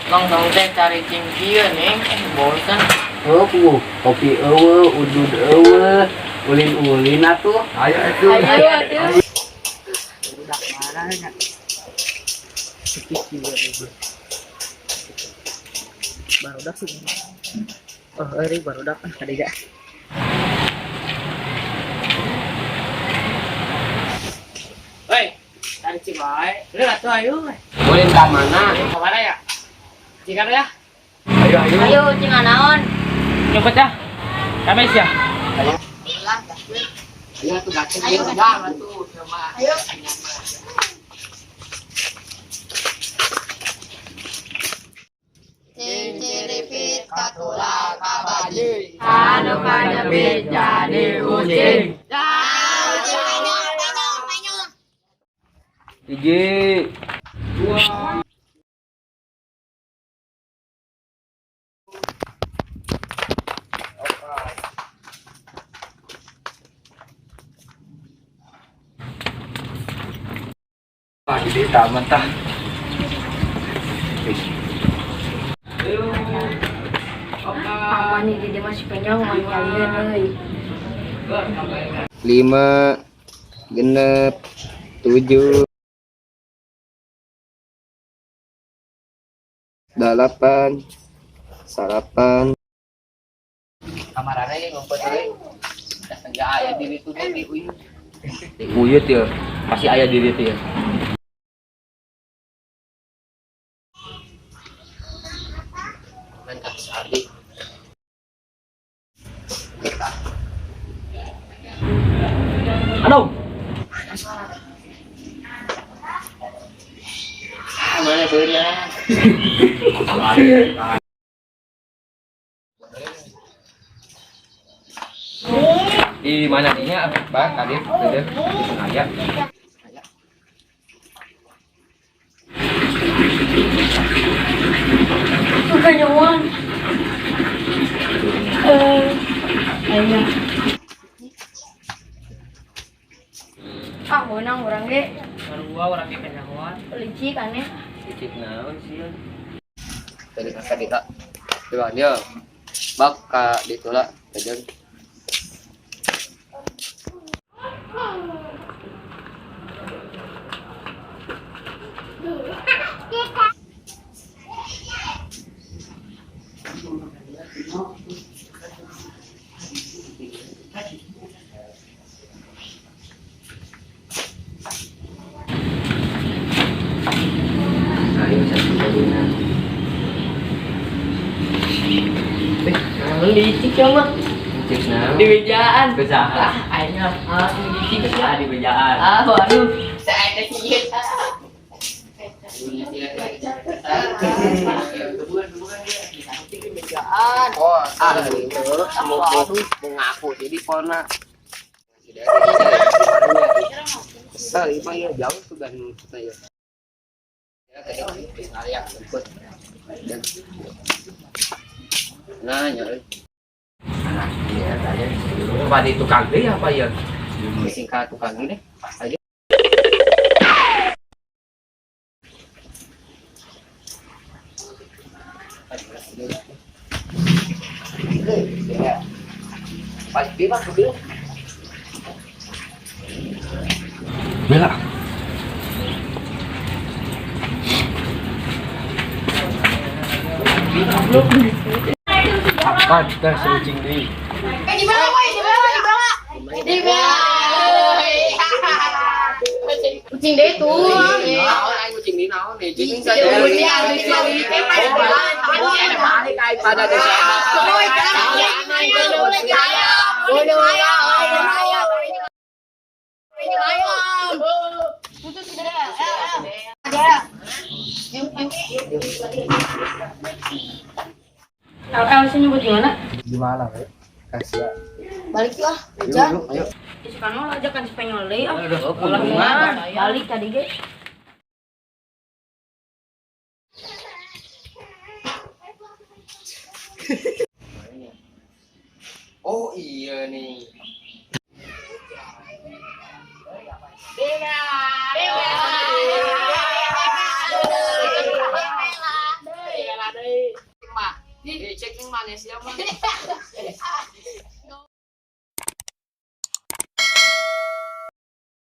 Tong teh cari cingkieu ning, bosan. Oh, kopi eueuh, udud eueuh, ulin-ulin atuh. Ayo atuh. Ayo atuh. Budak mana nya? Barudak sih. Oh, euy barudak ah kadiga. Hei, cari cing bae. Udah atuh ayo. Ulin ka mana? Ke mana ya? Cikan ya? Ayo ayo. Ayo cing naon? Nyumpet ya. Kami ya. Ayo atuh gaceng. Ayo, Udah atuh sama. Ayo. Cinciripit katula kabaji. Anu kanyepit jadi ucing. Hiji. Wah, di taman tah. Apa nih dia masih penyong kalian euy. 5 6 7 8 9. Kamarana ye ngumpet euy. Da aya diri tuh di uyut. Di uyut ya. Pasti aya di dieu ya. Main kaki Ardi. Aduh. Ah, mana beunang? Di mana dinya? Bah, tadi tadi aya. Bukan nyawan. Ayo. Ah, menang urang ge. Sarua urang ge kanyahoan. Licik aneh. Licik naon sih? Tadi kata kita. Coba dia. Bak ka ditolak jajan. Ayo satu Licik ya mah. Licik naon? Di bejaan. Bejaan. Ah, aingnya ah licik Ah, di bejaan. Ah, waduh. Saya teh sieun. Oh, ah itu mau mau ngaku jadi pona. Kesel ieu ya jauh tuh dan kita ya. Ya tadi area jemput. Dan nah, ya Iya, tadi apa di tukang deui apa ya? singkat tukang ini aja. Pasti mah kebil. Bela. Apa kita serucing deui? Eh, di bawah, woi, di bawah, di bawah. Di bawah. Kucing deh tuh. Naon aing kucing di naon nih? Kucing saja. Balik aing pada desa. LL sih nyebut gimana? Gimana, we? Kasih. Balik yuk ah, hujan. Ayo. Sekarang lo ajakan Spanyol deh ah. Aduh, Balik tadi ge. Oh iya nih. Bela. Bela. Eh, cek ning Malaysia mah.